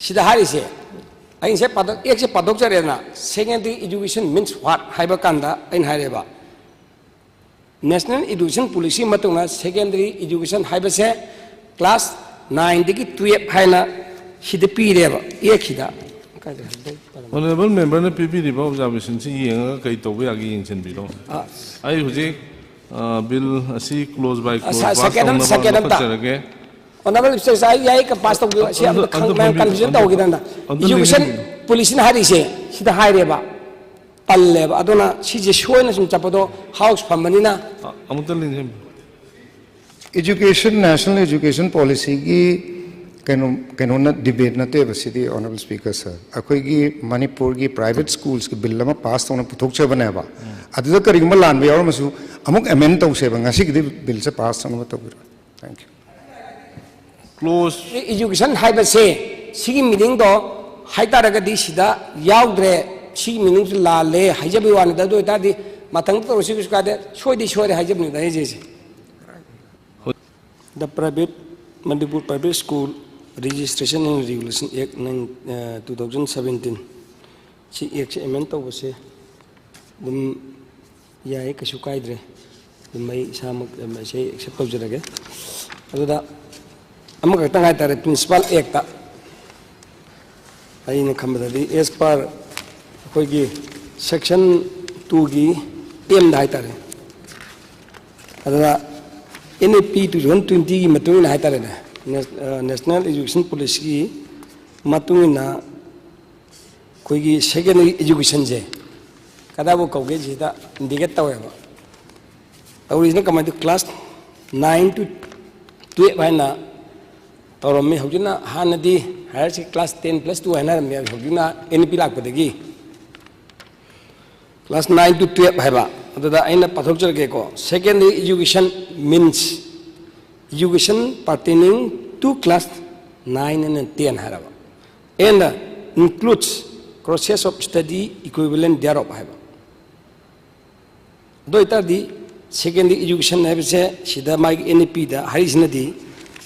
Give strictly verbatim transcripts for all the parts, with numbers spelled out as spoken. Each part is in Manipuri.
ꯁꯤꯗ ꯍꯥꯏꯔꯤꯁꯦ, ꯑꯩꯅ ꯁꯦ ꯄꯥꯊꯣꯛ ꯑꯦꯛꯁꯦ ꯄꯥꯊꯣꯛꯆꯔꯦꯗꯅ, secondary education means what ꯍꯥꯏꯕ ꯀꯥꯟꯗ ꯑꯩꯅ ꯍꯥꯏꯔꯦꯕ, National Education Policy ꯃꯇꯨꯡ ꯏꯟꯅ secondary education ꯍꯥꯏꯕꯁꯦ class nineꯗꯒꯤ twelve ꯍꯥꯏꯅ ꯁꯤꯗ ꯄꯤꯔꯦꯕ, ꯑꯦꯛꯁꯤꯗ꯫ Honourable Memberꯅ ꯄꯤꯕꯤꯔꯤꯕ observationꯁꯤ ꯌꯦꯡꯉꯒ ꯀꯩ ꯇꯧꯕ ꯌꯥꯒꯦ ꯌꯦꯡꯁꯤꯟꯕꯤꯔꯣ꯫ ꯑꯩ ꯍꯧꯖꯤꯛ ꯕꯤꯜ ꯑꯁꯤ close by close pass ꯇꯧꯅꯕ ꯂꯧꯈꯠꯆꯔꯒꯦ꯫ Honourable Speaker, ꯑꯩ ꯌꯥꯏ ꯀ pass ꯇꯧꯕꯤꯌꯨ, ꯑꯁꯤ ꯑꯝꯇ ꯈꯪ- ꯃꯌꯥꯝ confusion ꯇꯧꯈꯤꯗꯅ꯫ Education Policyꯅ ꯍꯥꯏꯔꯤꯁꯦ ꯁꯤꯗ ꯍꯥꯏꯔꯦꯕ, ꯄꯜꯂꯦꯕ꯫ ꯑꯗꯨꯅ ꯁꯤꯁꯦ ꯁꯣꯏꯅ ꯁꯨꯝ ꯆꯠꯄꯗꯣ House ꯐꯝꯕꯅꯤꯅ꯫ ꯑꯃꯨꯛꯇ ꯂꯤꯡꯁꯤꯟꯕꯤꯌꯨ꯫ Education, National Education Policyꯒꯤ ꯀꯩꯅꯣ ꯀꯩꯅꯣꯅ debate ꯅꯠꯇꯦꯕ ꯁꯤꯗꯤ, Honourable Speaker sir꯫ ꯑꯩꯈꯣꯏꯒꯤ ꯃꯅꯤꯄꯨꯔꯒꯤ private schools ꯀꯤ bill ꯑꯃ pass ꯇꯧꯅ ꯄꯨꯊꯣꯛꯆꯕꯅꯦꯕ꯫ ꯑꯗꯨꯗ ꯀꯔꯤꯒꯨꯝꯕ ꯂꯥꯟꯕ ꯌꯥꯎꯔꯝꯃꯁꯨ ꯑꯃꯨꯛ amend ꯇꯧꯁꯦꯕ, ꯉꯁꯤꯒꯤꯗꯤ billꯁꯦ pass ꯇꯧꯅꯕ ꯇꯧꯕꯤꯔꯣ꯫ Thank you꯫ Close꯫ Education ꯍꯥꯏꯕꯁꯦ ꯁꯤꯒꯤ meaningꯗꯣ ꯍꯥꯏꯇꯥꯔꯒꯗꯤ ꯁꯤꯗ ꯌꯥꯎꯗ꯭ꯔꯦ, ꯁꯤꯒꯤ meaningꯁꯨ ꯂꯥꯜꯂꯦ ꯍꯥꯏꯖꯕꯒꯤ ꯋꯥꯅꯤꯗ꯫ ꯑꯗꯨ ꯑꯣꯏꯇꯥꯔꯗꯤ ꯃꯊꯪꯗ ꯇꯧꯔꯁꯤ ꯀꯩꯁꯨ ꯀꯥꯏꯗꯦ, ꯁꯣꯏꯗꯤ ꯁꯣꯏꯔꯦ ꯍꯥꯏꯖꯕꯅꯤꯗ ꯑꯩꯁꯦ꯫ The Private, Manipur Private School Registration and Regulation Act nine, two thousand seventeen, ꯁꯤ Actꯁꯦ amend ꯇꯧꯕꯁꯦ ꯑꯗꯨꯝ ꯌꯥꯏ, ꯀꯩꯁꯨ ꯀꯥꯏꯗ꯭ꯔꯦ꯫ ꯑꯗꯨꯝ ꯑꯩ ꯏꯁꯥꯃꯛ ꯑꯗꯨꯝ ꯑꯩꯁꯦ accept ꯇꯧꯖꯔꯒꯦ꯫ ꯑꯗꯨꯗ ꯑꯃꯈꯛꯇꯪ ꯍꯥꯏꯇꯥꯔꯦ, Principal Actꯇ ꯑꯩꯅ ꯈꯟꯕꯗꯗꯤ as per ꯑꯩꯈꯣꯏꯒꯤ section twoꯒꯤ Mꯗ ꯍꯥꯏꯇꯥꯔꯦ, ꯑꯗꯨꯗ N E P two thousand twentyꯒꯤ ꯃꯇꯨꯡ ꯏꯟꯅ ꯍꯥꯏꯇꯥꯔꯦꯅꯦ, National Education Policyꯒꯤ ꯃꯇꯨꯡ ꯏꯟꯅ ꯑꯩꯈꯣꯏꯒꯤ secondary educationꯁꯦ ꯀꯗꯥꯏꯐꯥꯎ ꯀꯧꯒꯦ ꯁꯤꯗ indicate ꯇꯧꯋꯦꯕ꯫ ꯇꯧꯔꯤꯁꯤꯅ ꯀꯃꯥꯏꯅ ꯇꯧ, class nine to twelve ꯍꯥꯏꯅ ꯇꯧꯔꯝꯃꯤ꯫ ꯍꯧꯖꯤꯛꯅ, ꯍꯥꯟꯅꯗꯤ higher secondary class ten plus two ꯍꯥꯏꯅꯔꯝꯃꯤ, ꯍꯧꯖꯤꯛꯅ N E P ꯂꯥꯛꯄꯗꯒꯤ class nine to twelve ꯍꯥꯏꯕ꯫ ꯑꯗꯨꯗ ꯑꯩꯅ ꯄꯥꯊꯣꯛꯆꯔꯛꯀꯦꯀꯣ꯫ Secondary education means education pertaining to class nine and ten ꯍꯥꯏꯔꯕ, and includes courses of study equivalent thereof ꯍꯥꯏꯕ꯫ ꯑꯗꯨ ꯑꯣꯏꯇꯥꯔꯗꯤ secondary education ꯍꯥꯏꯕꯁꯦ ꯁꯤꯗ ꯃꯥꯒꯤ N E Pꯗ ꯍꯥꯏꯔꯤꯁꯤꯅꯗꯤ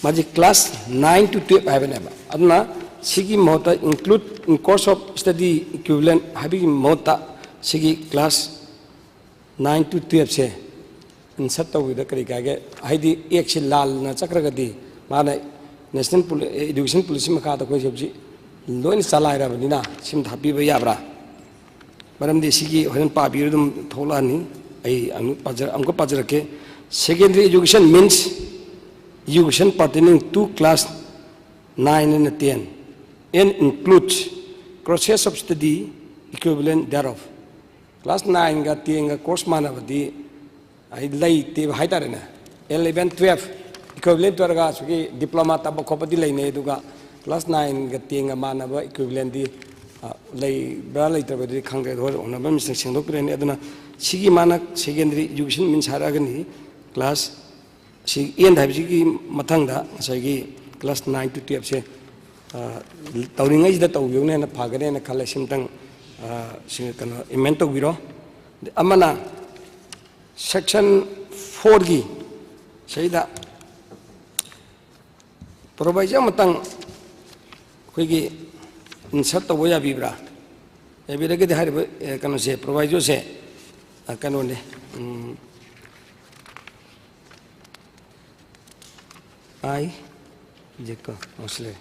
ꯃꯥꯁꯦ class nine to twelve ꯍꯥꯏꯕꯅꯦꯕ꯫ ꯑꯗꯨꯅ ꯁꯤꯒꯤ ꯃꯍꯨꯠꯇ include in course of study equivalent ꯍꯥꯏꯕꯒꯤ ꯃꯍꯨꯠꯇ ꯁꯤꯒꯤ class nine to twelve say insert ꯇꯧꯕꯤꯗ ꯀꯔꯤ ꯀꯥꯏꯒꯦ? ꯍꯥꯏꯗꯤ ꯑꯦꯛꯁꯤ ꯂꯥꯜꯅ ꯆꯠꯈ꯭ꯔꯒꯗꯤ ꯃꯥꯅ national education policy ꯃꯈꯥꯗ ꯑꯩꯈꯣꯏꯁꯦ ꯍꯧꯖꯤꯛ ꯂꯣꯏꯅ ꯆꯂꯥꯏꯔꯕꯅꯤꯅ ꯁꯤꯃ ꯍꯥꯞꯄꯤꯕ ꯌꯥꯕ꯭ꯔꯥ? ꯃꯔꯝꯗꯤ ꯁꯤꯒꯤ ꯍꯣꯔꯦꯟ ꯄꯥꯕꯤꯔ ꯑꯗꯨꯝ ꯊꯣꯛꯂꯛꯑꯅꯤ꯫ ꯑꯩ ꯑꯃꯨꯛ ꯄꯥꯖꯔ-, ꯑꯃꯨꯛꯀ ꯄꯥꯖꯔꯛꯀꯦ꯫ Secondary education means education pertaining to class nine and ten and includes courses of study equivalent thereof꯫ Class nineꯒ tenꯒ course ꯃꯥꯟꯅꯕꯗꯤ ꯑꯩ ꯂꯩꯇꯦꯕ ꯍꯥꯏꯇꯥꯔꯦꯅꯦ꯫ Eleven, twelve equivalent ꯑꯣꯏꯔꯒ ꯑꯁꯤꯒꯤ diploma ꯇꯝꯕ ꯈꯣꯠꯄꯗꯤ ꯂꯩꯅꯩ, ꯑꯗꯨꯒ class nineꯒ tenꯒ ꯃꯥꯟꯅꯕ equivalentꯗꯤ, ꯑ, ꯂꯩꯕ꯭ꯔꯥ ꯂꯩꯇ꯭ꯔꯕꯗꯤ ꯈꯪꯗ꯭ꯔꯦ꯫ ꯑꯗꯣ honourable minister ꯁꯦꯡꯗꯣꯛꯄꯤꯔꯅꯤ꯫ ꯑꯗꯨꯅ ꯁꯤꯒꯤ ꯃꯥꯅ secondary education means ꯍꯥꯏꯔꯛꯑꯒꯅꯤ class ꯁꯤ end ꯍꯥꯏꯕꯁꯤꯒꯤ ꯃꯊꯪꯗ ꯉꯁꯥꯏꯒꯤ class nine to twelve ꯁꯦ, ꯑ, ꯇꯧꯔꯤꯉꯩꯁꯤꯗ ꯇꯧꯕꯤꯌꯨꯅꯦꯅ ꯐꯒꯅꯦꯅ ꯈꯜꯂꯦ꯫ ꯁꯤꯝꯇꯪ, ꯑ, ꯁꯤ ꯀꯩꯅꯣ amend ꯇꯧꯕꯤꯔꯣ꯫ ꯑꯃꯅ section fourꯒꯤ ꯁꯤꯗ proviso ꯑꯃꯇꯪ ꯑꯩꯈꯣꯏꯒꯤ insert ꯇꯧꯕ ꯌꯥꯕꯤꯕ꯭ꯔꯥ? ꯌꯥꯕꯤꯔꯒꯗꯤ ꯍꯥꯏꯔꯤꯕ, ꯑꯦ, ꯀꯩꯅꯣꯁꯦ, provisoꯁꯦ, ꯑ, ꯀꯩꯅꯣꯅꯦ, ꯎꯝ, ꯑꯥꯏ, ꯖꯦꯀꯣ, ꯑꯣ, ꯁꯤ ꯂꯩꯔꯦ꯫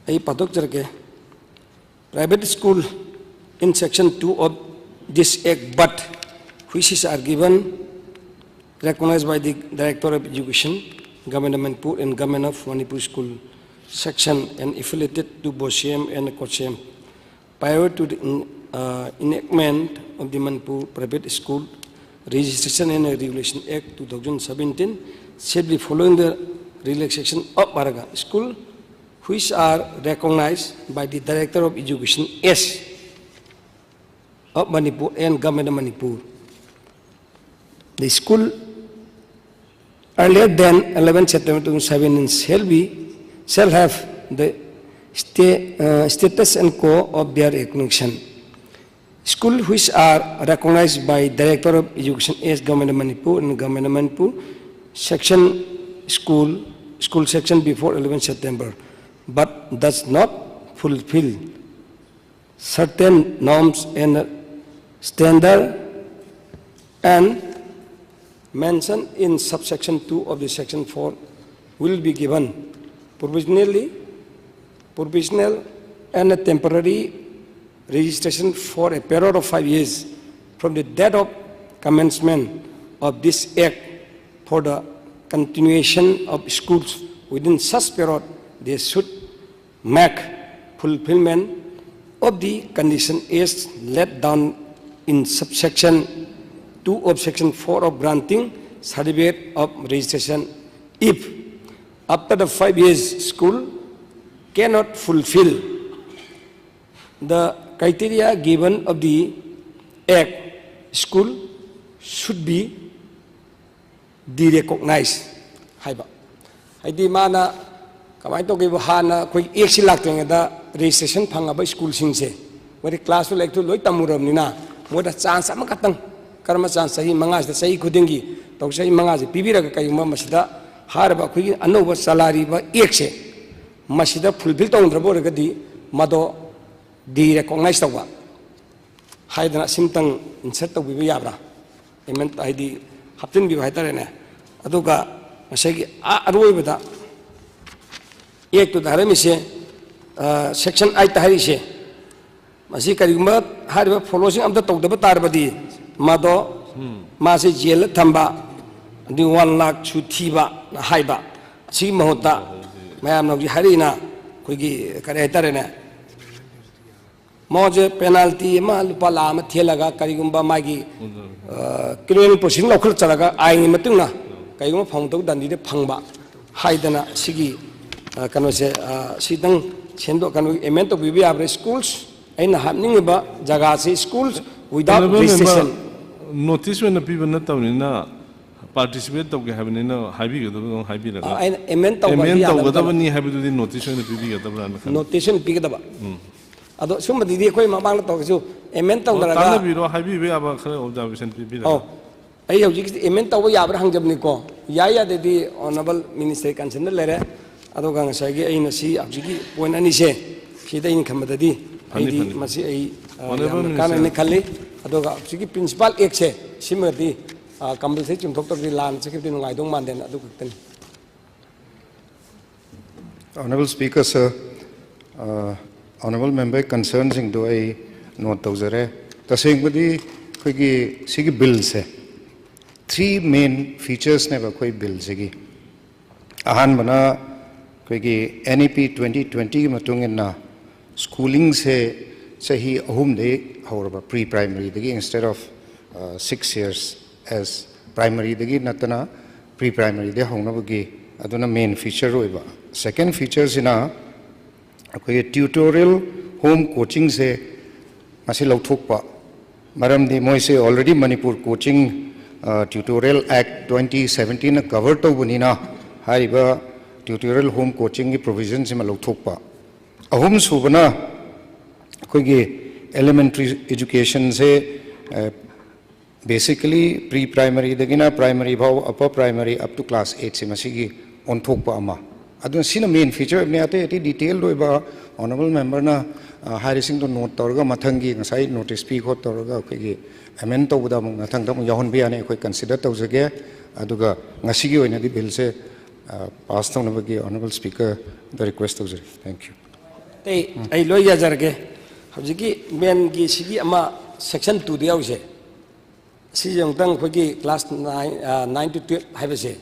ꯑꯩ ꯄꯥꯊꯣꯛꯆꯔꯛꯀꯦ꯫ Private school in section two of this act, but which is are given, recognized by the Director of Education, Government of Manipur and Government of Manipur School section and affiliated to BOSEM and COHSEM prior to the en-, uh, enactment of the Manipur Private School Registration and Regulation Act two thousand seventeen, shall be following the relaxation of paragraph. School which are recognized by the Director of Education as of Manipur and Government of Manipur. The school earlier than eleven September two thousand seventeen shall be, shall have the sta-, uh, status and quo of their recognition. School which are recognized by Director of Education as Government of Manipur and Government of Manipur, section school, school section before eleventh September, but does not fulfill certain norms and standard and mentioned in subsection two of the section four will be given provisionally, provisional and a temporary registration for a period of five years from the date of commencement of this act for the continuation of schools within such period. They should make fulfillment of the condition as laid down in subsection two of section four of granting certificate of registration if after the five years school cannot fulfill the criteria given of the act, school should be derecognized ꯍꯥꯏꯕ꯫ ꯍꯥꯏꯗꯤ ꯃꯥꯅ ꯀꯃꯥꯏꯅ ꯇꯧꯒꯦꯕꯨ, ꯍꯥꯟꯅ ꯑꯩꯈꯣꯏ ꯑꯦꯛꯁꯤ ꯂꯥꯛꯇ꯭ꯔꯤꯉꯩꯗ ꯔꯦꯖꯤꯁꯇ꯭ꯔꯦꯁꯟ ꯐꯪꯉꯕ ꯁ꯭ꯀꯨꯜꯁꯤꯡꯁꯦ, ꯃꯣꯏꯗꯤ ꯀ꯭ꯂꯥꯁ ꯇꯨ ꯂꯥꯏꯔꯤꯛꯇꯨ ꯂꯣꯏ ꯇꯝꯃꯨꯔꯕꯅꯤꯅ, ꯃꯣꯏꯗ ꯆꯥꯟꯁ ꯑꯃꯈꯛꯇꯪ, ꯀꯔꯝꯕ ꯆꯥꯟꯁ? ꯆꯍꯤ ꯃꯉꯥꯁꯤꯗ, ꯆꯍꯤ ꯈꯨꯗꯤꯡꯒꯤ ꯇꯧ, ꯆꯍꯤ ꯃꯉꯥꯁꯤ ꯄꯤꯕꯤꯔꯒ, ꯀꯔꯤꯒꯨꯝꯕ ꯃꯁꯤꯗ ꯍꯥꯏꯔꯤꯕ ꯑꯩꯈꯣꯏꯒꯤ ꯑꯅꯧꯕ ꯆꯂꯥꯏꯔꯤꯕ ꯑꯦꯛꯁꯦ ꯃꯁꯤꯗ ꯐꯨꯜꯐꯤꯜ ꯇꯧꯔꯝꯗ꯭ꯔꯕ ꯑꯣꯏꯔꯒꯗꯤ, ꯃꯗꯣ ꯗꯤꯔꯦꯀꯣꯛꯅꯥꯏꯁ ꯇꯧꯕ ꯍꯥꯏꯗꯅ ꯑꯁꯤꯝꯇꯪ ꯏꯟꯁꯔꯠ ꯇꯧꯕꯤꯕ ꯌꯥꯕ꯭ꯔꯥ? ꯑꯦꯃꯦꯟ-, ꯍꯥꯏꯗꯤ ꯍꯥꯞꯆꯤꯟꯕꯤꯕ ꯍꯥꯏꯇꯥꯔꯦꯅꯦ꯫ ꯑꯗꯨꯒ ꯉꯁꯥꯏꯒꯤ ꯑꯥ ꯑꯔꯣꯏꯕꯗ ꯑꯦꯛꯇꯨꯗ ꯍꯥꯏꯔꯝꯃꯤꯁꯦ, ꯁꯦꯛꯁꯟ ꯑꯥꯏꯠꯇ ꯍꯥꯏꯔꯤꯁꯦ, ꯃꯁꯤ ꯀꯔꯤꯒꯨꯝꯕ ꯍꯥꯏꯔꯤꯕ ꯐꯣꯂꯣꯁꯤꯡ ꯑꯝꯇ ꯇꯧꯗꯕ ꯇꯥꯔꯕꯗꯤ ꯃꯗꯣ ꯃꯥꯁꯦ ꯖꯦꯜꯗ ꯊꯝꯕ, ꯑꯗꯨ ꯋꯥꯟ ꯂꯥꯛꯁꯨ ꯊꯤꯕ ꯍꯥꯏꯕ꯫ ꯑꯁꯤꯒꯤ ꯃꯍꯨꯠꯇ ꯃꯌꯥꯝꯅ ꯍꯧꯖꯤꯛ ꯍꯥꯏꯔꯛꯏꯅ ꯑꯩꯈꯣꯏꯒꯤ ꯀꯔꯤ ꯍꯥꯏꯇꯥꯔꯦꯅꯦ, ꯃꯉꯣꯟꯁꯦ ꯄꯦꯅꯥꯜꯇꯤ ꯑꯃ ꯂꯨꯄꯥ ꯂꯥꯈ ꯑꯃ ꯊꯤꯍꯜꯂꯒ ꯀꯔꯤꯒꯨꯝꯕ ꯃꯥꯒꯤ, ꯑ, ꯀ꯭ꯔꯤꯃꯤꯅꯦꯜ ꯄ꯭ꯔꯣꯁꯤꯗꯤꯡ ꯂꯧꯈꯠꯆꯔꯒ ꯑꯥꯏꯟꯒꯤ ꯃꯇꯨꯡ ꯏꯟꯅ ꯀꯔꯤꯒꯨꯝꯕ ꯐꯪꯗꯧ ꯗꯟꯗꯤꯗ ꯐꯪꯕ ꯍꯥꯏꯗꯅ ꯁꯤꯒꯤ, ꯑ, ꯀꯩꯅꯣꯁꯦ, ꯑ, ꯁꯤꯗꯪ ꯁꯦꯝꯗꯣꯛ, ꯀꯩꯅꯣ, ꯑꯦꯃꯦꯟ ꯇꯧꯕꯤꯕ ꯌꯥꯕ꯭ꯔꯥ? Schools, ꯑꯩꯅ ꯍꯥꯞꯅꯤꯡꯉꯤꯕ ꯖꯒꯥꯁꯤ schools without Honourable member, registration꯫ Notice ꯑꯣꯏꯅ ꯄꯤꯕ ꯅꯠꯇꯕꯅꯤꯅ, participate ꯇꯧꯒꯦ ꯍꯥꯏꯕꯅꯤꯅ ꯍꯥꯏꯕꯤꯒꯗꯕꯗꯣ ꯍꯥꯏꯕꯤꯔꯒ, ꯑ, ꯑꯩꯅ ꯑꯦꯃꯦꯟ ꯇꯧꯕ ꯑꯦꯃꯦꯟ ꯌꯥꯗꯕ ꯇꯧꯒꯗꯕꯅꯤ ꯍꯥꯏꯕꯗꯨꯗꯤ notice ꯑꯣꯏꯅ ꯄꯤꯕꯤꯒꯗꯕ꯭ꯔꯥꯅ ꯈꯜꯂꯤ꯫ Notice ꯑꯣꯏꯅ ꯄꯤꯒꯗꯕ꯫ ꯎꯝ꯫ ꯑꯗꯣ ꯁꯨꯝꯕꯗꯨꯗꯤ ꯑꯩꯈꯣꯏ ꯃꯃꯥꯡꯗ ꯇꯧꯔꯁꯨ ꯑꯦꯃꯦꯟ ꯑꯣ, ꯇꯧꯅꯔꯒ ꯇꯥꯟꯅꯕꯤꯔꯣ, ꯍꯥꯏꯕꯤꯕ ꯌꯥꯕ ꯈꯔ observation ꯄꯤꯕꯤꯔꯒ꯫ ꯑꯧ꯫ ꯑꯩ ꯍꯧꯖꯤꯛ ꯑꯦꯃꯦꯟ ꯇꯧꯕ ꯌꯥꯕ꯭ꯔꯥ ꯍꯪꯖꯕꯅꯤꯀꯣ꯫ ꯌꯥꯏ ꯌꯥꯗꯦꯗꯤ ꯑꯣꯅꯔꯦꯕꯜ ꯃꯤꯅꯤꯁꯇꯔ ꯀꯟꯁꯔꯟꯗ ꯂꯩꯔꯦ꯫ ꯑꯗꯨꯒ ꯉꯁꯥꯏꯒꯤ ꯑꯩꯅ ꯁꯤ ꯍꯧꯖꯤꯛꯀꯤ ꯄꯣꯏꯟ ꯑꯅꯤꯁꯦ, ꯁꯤꯗ ꯑꯩꯅ ꯈꯟꯕꯗꯗꯤ ꯐꯅꯤ, ꯑꯩꯗꯤ ꯐꯅꯤ꯫ ꯃꯁꯤ ꯑꯩ, ꯑ, ꯑꯣꯅꯔꯦꯕꯜ ꯌꯥꯝꯅ ꯃꯤꯅꯤꯁꯇꯔ꯫ ꯀꯥꯟꯅꯅꯤ ꯈꯜꯂꯤ꯫ ꯑꯗꯨꯒ ꯍꯧꯖꯤꯛꯀꯤ ꯄ꯭ꯔꯤꯟꯁꯤꯄꯥꯜ ꯑꯦꯛꯁꯦ ꯁꯤꯃꯗꯤ, ꯑ, ꯀꯝꯄꯜꯁꯔꯤ ꯆꯨꯝꯊꯣꯛꯇ꯭ꯔꯗꯤ ꯂꯥꯟꯅ ꯆꯠꯈꯤꯕꯗꯤ ꯅꯨꯡꯉꯥꯏꯗꯧ ꯃꯥꯟꯗꯦꯅ ꯑꯗꯨ ꯈꯛꯇꯅꯤ꯫ Honorable Speaker, sir, uh, Honorable Member ꯀꯟꯁꯔꯟꯁꯤꯡꯗꯣ ꯑꯩ ꯅꯣꯠ ꯇꯧꯖꯔꯦ꯫ ꯇꯁꯦꯡꯕꯗꯤ ꯑꯩꯈꯣꯏꯒꯤ ꯁꯤꯒꯤ ꯕꯤꯜꯁꯦ ꯊ꯭ꯔꯤ ꯃꯦꯟ ꯐꯤꯆꯔꯁꯅꯦꯕ ꯑꯩꯈꯣꯏ ꯕꯤꯜꯁꯤꯒꯤ꯫ ꯑꯍꯥꯟꯕꯅ ꯑꯩꯈꯣꯏꯒꯤ N E P twenty twentyꯒꯤ ꯃꯇꯨꯡ ꯏꯟꯅ ꯁ꯭ꯀꯨꯂꯤꯡꯁꯦ ꯆꯍꯤ ꯑꯍꯨꯝꯗꯒꯤ ꯍꯧꯔꯕ, ꯄ꯭ꯔꯤ ꯄ꯭ꯔꯥꯏꯃꯔꯤꯗꯒꯤ, instead of, uh, six years as primaryꯗꯒꯤ ꯅꯠꯇꯅ ꯄ꯭ꯔꯤ ꯄ꯭ꯔꯥꯏꯃꯔꯤꯗꯒꯤ ꯍꯧꯅꯕꯒꯤ, ꯑꯗꯨꯅ ꯃꯦꯟ ꯐꯤꯆꯔ ꯑꯣꯏꯕ꯫ ꯁꯦꯀꯦꯟ ꯐꯤꯆꯔꯁꯤꯅ ꯑꯩꯈꯣꯏꯒꯤ ꯇ꯭ꯌꯨꯇꯣꯔꯤꯌꯦꯜ ꯍꯣꯝ ꯀꯣꯆꯤꯡꯁꯦ ꯃꯁꯤ ꯂꯧꯊꯣꯛꯄ꯫ ꯃꯔꯝꯗꯤ ꯃꯣꯏꯁꯦ already Manipur Coaching, ꯑ, Tutorial Act twenty seventeenꯅ ꯀꯚꯔ ꯇꯧꯕꯅꯤꯅ ꯍꯥꯏꯔꯤꯕ ꯇ꯭ꯌꯨꯇꯣꯔꯤꯌꯦꯜ ꯍꯣꯝ ꯀꯣꯆꯤꯡꯒꯤ ꯄ꯭ꯔꯣꯚꯤꯖꯟꯁꯤꯃ ꯂꯧꯊꯣꯛꯄ꯫ ꯑꯍꯨꯝꯁꯨꯕꯅ ꯑꯩꯈꯣꯏꯒꯤ ꯑꯦꯂꯤꯃꯦꯟꯇꯔꯤ ꯑꯦꯖꯨꯀꯦꯁꯟꯁꯦ, ꯑ, basically ꯄ꯭ꯔꯤ ꯄ꯭ꯔꯥꯏꯃꯔꯤꯗꯒꯤꯅ ꯄ꯭ꯔꯥꯏꯃꯔꯤ ꯐꯥꯎ, upper primary up to class eightꯁꯦ ꯃꯁꯤꯒꯤ ꯑꯣꯟꯊꯣꯛꯄ ꯑꯃ꯫ ꯑꯗꯨꯅ ꯁꯤꯅ ꯃꯦꯟ ꯐꯤꯆꯔ ꯑꯣꯏꯕꯅꯤ꯫ ꯑꯇꯩ ꯑꯇꯩ ꯗꯤꯇꯦꯜ ꯑꯣꯏꯕ ꯑꯣꯅꯔꯦꯕꯜ ꯃꯦꯝꯕꯔꯅ, ꯑ, ꯍꯥꯏꯔꯤꯁꯤꯡꯗꯣ ꯅꯣꯠ ꯇꯧꯔꯒ ꯃꯊꯪꯒꯤ ꯉꯁꯥꯏ ꯅꯣꯇꯤꯁ ꯄꯤ ꯈꯣꯠ ꯇꯧꯔꯒ ꯑꯩꯈꯣꯏꯒꯤ ꯑꯦꯃꯦꯟ ꯇꯧꯕꯗ ꯑꯃꯨꯛ ꯃꯊꯪꯗ ꯑꯃꯨꯛ ꯌꯥꯎꯍꯟꯕ ꯌꯥꯅꯤ꯫ ꯑꯩꯈꯣꯏ ꯀꯟꯁꯤꯗꯔ ꯇꯧꯖꯒꯦ꯫ ꯑꯗꯨꯒ ꯉꯁꯤꯒꯤ ꯑꯣꯏꯅꯗꯤ ꯕꯤꯜꯁꯦ, ꯑ, ꯄꯥꯁ ꯇꯧꯅꯕꯒꯤ ꯑꯣꯅꯔꯦꯕꯜ ꯁ꯭ꯄꯤꯀꯔꯗ ꯔꯤꯀ꯭ꯋꯦꯁ ꯇꯧꯖꯔꯤ꯫ Thank you꯫ ꯑꯩ, ꯑꯩ ꯂꯣꯏ ꯌꯥꯖꯔꯒꯦ꯫ ꯍꯧꯖꯤꯛꯀꯤ ꯃꯦꯟꯒꯤ ꯁꯤꯒꯤ ꯑꯃ ꯁꯦꯛꯁꯟ ꯇꯨꯗ ꯌꯥꯎꯔꯤꯁꯦ, ꯁꯤꯁꯦ ꯑꯃꯨꯛꯇꯪ ꯑꯩꯈꯣꯏꯒꯤ ꯀ꯭ꯂꯥꯁ ꯅꯥꯏꯟ, ꯑ, nine to twelve ꯍꯥꯏꯕꯁꯦ,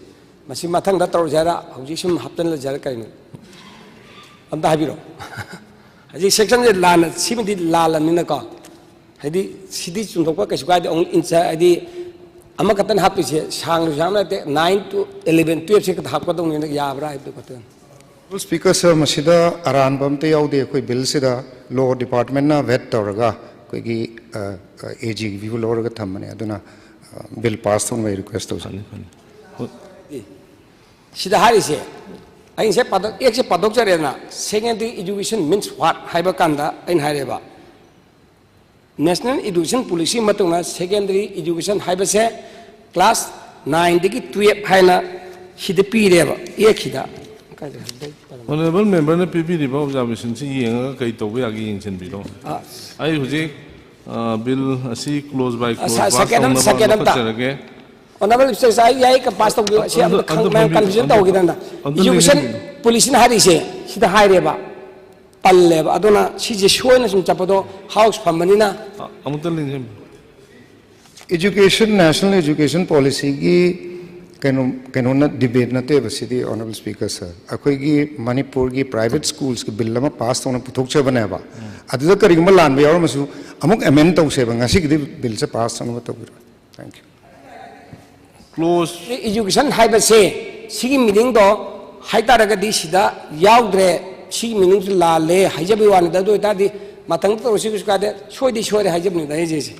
ꯃꯁꯤ ꯃꯊꯪꯗ ꯇꯧꯔꯁꯦ ꯍꯥꯏꯔ, ꯍꯧꯖꯤꯛ ꯁꯨꯝ ꯍꯥꯞꯆꯤꯜꯂꯁꯦ ꯍꯥꯏꯔ ꯀꯔꯤꯅꯣ? ꯑꯝꯇ ꯍꯥꯏꯕꯤꯔꯛꯑꯣ꯫ ꯍꯧꯖꯤꯛ ꯁꯦꯛꯁꯟꯁꯦ ꯂꯥꯟꯅ, ꯁꯤꯃꯗꯤ ꯂꯥꯜꯂꯕꯅꯤꯅꯀꯣ, ꯍꯥꯏꯗꯤ ꯁꯤꯗꯤ ꯆꯨꯝꯊꯣꯛꯄ ꯀꯩꯁꯨ ꯀꯥꯏꯗꯦ꯫ ꯑꯃꯨꯛ ꯏꯟꯁ-, ꯍꯥꯏꯗꯤ ꯑꯃꯈꯛꯇꯅ ꯍꯥꯞꯇꯣꯏꯁꯦ, ꯁꯥꯡꯅꯁꯨ ꯍꯥꯞꯅ ꯅꯠꯇꯦ, nine to eleven, twelveꯁꯦ ꯈꯛꯇ ꯍꯥꯞꯀꯗꯧꯅꯤꯅ ꯌꯥꯕ꯭ꯔꯥ ꯍꯥꯏꯕꯗꯨ ꯈꯛꯇꯪ꯫ Speaker sir, ꯃꯁꯤꯗ ꯑꯔꯥꯟꯕ ꯑꯝꯇ ꯌꯥꯎꯗꯦ꯫ ꯑꯩꯈꯣꯏ ꯕꯤꯜꯁꯤꯗ ꯂꯣ ꯗꯤꯄꯥꯔꯠꯃꯦꯟꯅ ꯚꯦꯠ ꯇꯧꯔꯒ ꯑꯩꯈꯣꯏꯒꯤ, ꯑ, ꯑ, AGꯒꯤ ꯚ꯭ꯌꯨ ꯂꯧꯔꯒ ꯊꯝꯕꯅꯦ꯫ ꯑꯗꯨꯅ, ꯑ, ꯕꯤꯜ ꯄꯥꯁ ꯇꯧꯅꯕ ꯑꯩ ꯔꯤꯀ꯭ꯋꯦꯁ ꯇꯧꯖꯔꯤ꯫ ꯐꯅꯤ, ꯐꯅꯤ꯫ ꯍꯣꯏ꯫ ꯁꯤꯗ ꯍꯥꯏꯔꯤꯁꯦ, ꯑꯩ ꯉꯁꯥꯏ ꯄꯥꯊꯣꯛ-, ꯑꯦꯛꯁꯦ ꯄꯥꯊꯣꯛꯆꯔꯦꯗꯅ, secondary education means what ꯍꯥꯏꯕ ꯀꯥꯟꯗ ꯑꯩꯅ ꯍꯥꯏꯔꯦꯕ, National Education Policy ꯃꯇꯨꯡ ꯏꯟꯅ secondary education ꯍꯥꯏꯕꯁꯦ class ꯅꯥꯏꯟꯗꯒꯤ ꯇꯨꯌꯦꯞ ꯍꯥꯏꯅ ꯁꯤꯗ ꯄꯤꯔꯦꯕ ꯑꯦꯛꯁꯤꯗ꯫ ꯑꯣꯅꯔꯦꯕꯜ ꯃꯦꯝꯕꯔꯅ ꯄꯤꯕꯤꯔꯤꯕ ꯑꯣꯕꯖꯥꯔꯕꯦꯁꯟꯁꯤ ꯌꯦꯡꯉꯒ ꯀꯩ ꯇꯧꯕ ꯌꯥꯒꯦ ꯌꯦꯡꯁꯤꯟꯕꯤꯔꯣ꯫ ꯑꯩ ꯍꯧꯖꯤꯛ ꯕꯤꯜ ꯑꯁꯤ ꯀ꯭ꯂꯣꯖ ꯕꯥꯏ ꯀ꯭ꯂꯣꯖ ꯄꯥꯁ ꯇꯧꯅꯕ ꯂꯧꯈꯠꯆꯔꯒꯦ꯫ ꯑꯣꯅꯔꯦꯕꯜ ꯁ꯭ꯇꯦꯠꯁ, ꯑꯩ ꯌꯥꯏ ꯀꯝꯄꯥꯁ ꯇꯧꯕꯤꯌꯨ꯫ ꯁꯤ ꯌꯥꯝꯅ ꯃꯌꯥꯝ ꯀꯟꯐ꯭ꯌꯨꯖꯟ ꯇꯧꯈꯤꯗꯅ꯫ ꯏꯖꯨꯀꯦꯁꯟ ꯄꯣꯂꯤꯁꯤꯅ ꯍꯥꯏꯔꯤꯁꯦ ꯁꯤꯗ ꯍꯥꯏꯔꯦꯕ, ꯄꯜꯂꯦꯕ꯫ ꯑꯗꯨꯅ ꯁꯤꯁꯦ ꯁꯣꯏꯅ ꯁꯨꯝ ꯆꯠꯄꯗꯣ ꯍꯥꯎꯁ ꯐꯝꯕꯅꯤꯅ꯫ ꯑꯃꯨꯛꯇ ꯂꯦꯡꯁꯤꯟꯕꯤꯌꯨ꯫ Education, National Education Policyꯒꯤ ꯀꯩꯅꯣ ꯀꯩꯅꯣꯅ ꯗꯤꯕꯦꯠ ꯅꯠꯇꯦꯕ ꯁꯤꯗꯤ, ꯑꯣꯅꯔꯦꯕꯜ ꯁ꯭ꯄꯤꯀꯔ ꯁꯥꯔ꯫ ꯑꯩꯈꯣꯏꯒꯤ ꯃꯅꯤꯄꯨꯔꯒꯤ ꯄ꯭ꯔꯥꯏꯚꯦꯠ ꯁ꯭ꯀꯨꯜꯁꯀꯤ ꯕꯤꯜ ꯑꯃ ꯄꯥꯁ ꯇꯧꯅ ꯄꯨꯊꯣꯛꯆꯕꯅꯦꯕ꯫ ꯑꯗꯨꯗ ꯀꯔꯤꯒꯨꯝꯕ ꯂꯥꯟꯕ ꯌꯥꯎꯔꯝꯃꯁꯨ ꯑꯃꯨꯛ ꯑꯦꯃꯦꯟ ꯇꯧꯁꯦꯕ꯫ ꯉꯁꯤꯒꯤꯗꯤ ꯕꯤꯜꯁꯦ ꯄꯥꯁ ꯇꯧꯅꯕ ꯇꯧꯕꯤꯔꯣ꯫ Thank you꯫ ꯀ꯭ꯂꯣꯖ ꯏꯖꯨꯀꯦꯁꯟ ꯍꯥꯏꯕꯁꯦ ꯁꯤꯒꯤ ꯃꯤꯅꯤꯡꯗꯣ ꯍꯥꯏꯇꯥꯔꯒꯗꯤ ꯁꯤꯗ ꯌꯥꯎꯗ꯭ꯔꯦ, ꯁꯤꯒꯤ ꯃꯤꯅꯤꯡꯁꯨ ꯂꯥꯜꯂꯦ ꯍꯥꯏꯖꯕꯒꯤ ꯋꯥꯅꯤꯗ꯫ ꯑꯗꯨ ꯑꯣꯏꯇꯥꯔꯗꯤ ꯃꯊꯪꯗ ꯇꯧꯔꯁꯤ ꯀꯩꯁꯨ ꯀꯥꯏꯗꯦ꯫ ꯁꯣꯏꯗꯤ ꯁꯣꯏꯔꯦ ꯍꯥꯏꯖꯕꯅꯤꯗ ꯑꯩꯁꯦ꯫